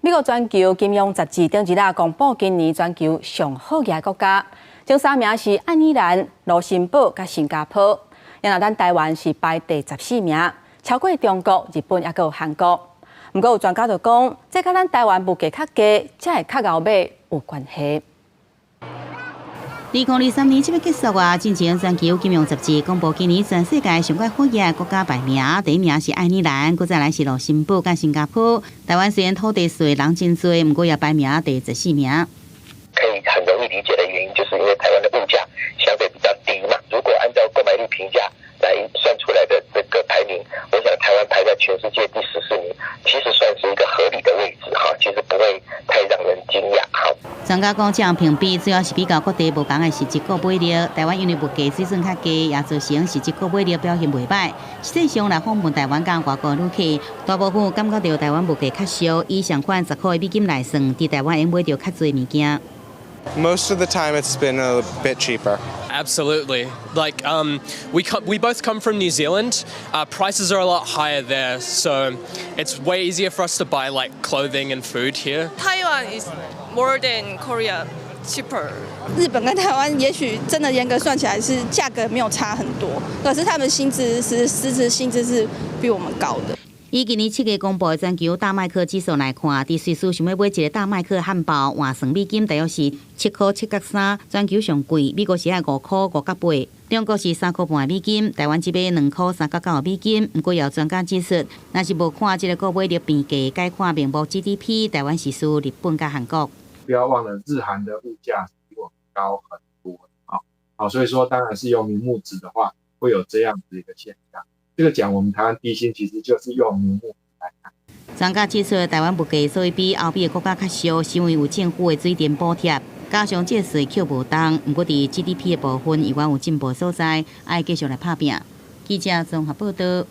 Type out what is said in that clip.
美國全球金融雜誌頂日仔公布今年全球上好額國家，前三名是愛爾蘭、盧森堡佮新加坡。然後咱台灣是排第14名，超過中國、日本抑閣有韓國。毋過有專家就講，這佮咱台灣物價較低，才會較𠢕買有關係。2023年7月結束啊，進前全球金融雜誌公布今年全世界上蓋好額國家排名，第一名是愛爾蘭，閣再來是盧森堡佮新加坡。台灣雖然土地細、人真濟，毋過也排名第14名。可以很容易理解的原因，就是因為台灣的物價相對比較低嘛。如果按照購買力平價來算出來的這個排名，我想台灣排在全世界第14名，其實算是一個合理的位置哈，其實不會太讓人驚訝哈。專家講，這項評比主要是比較各地無仝的實質購買力。台灣因為物價水準較低，也造成實質購買力表現袂䆀。實際上來訪問台灣佮外國旅客，大部分感覺著台灣物價較俗，以上款10塊美金來算，佇台灣會買著較濟物件。 Most of the time, it's been a bit cheaper. Absolutely. Like, we both come from New Zealand. Prices are a lot higher there, so it's way easier for us to buy, like, clothing and food here. Taiwan is more than Korea cheaper. 日本跟台灣也許真的嚴格算起來是價格沒有差很多，可是他們薪資是實質薪資是比我們高的。以今年7月公布的全球大麥克指數來看，佇瑞士想欲買一个大麥克漢堡換算美金，大約是7塊7角3，全球上貴。美國是愛5塊5角8，中國是3塊半美金，台灣這邊2塊3角9美金。毋過有專家指出，若是無看這个購買力平價，改看名目 GDP，台灣是輸日本佮韓國。不要忘了，日韓的物價比我們高很多啊，好，所以說當然是用名目值的話，會有這樣子一個現象。這個講我們台灣低薪，其實就是用名目來看。專家指出，台灣物價所以比歐美的國家較俗，是因為有政府的水電補貼，加上這稅扣無重。毋過佇 GDP 的部分，猶原有進步所在，愛繼續來拍拚。記者綜合報導。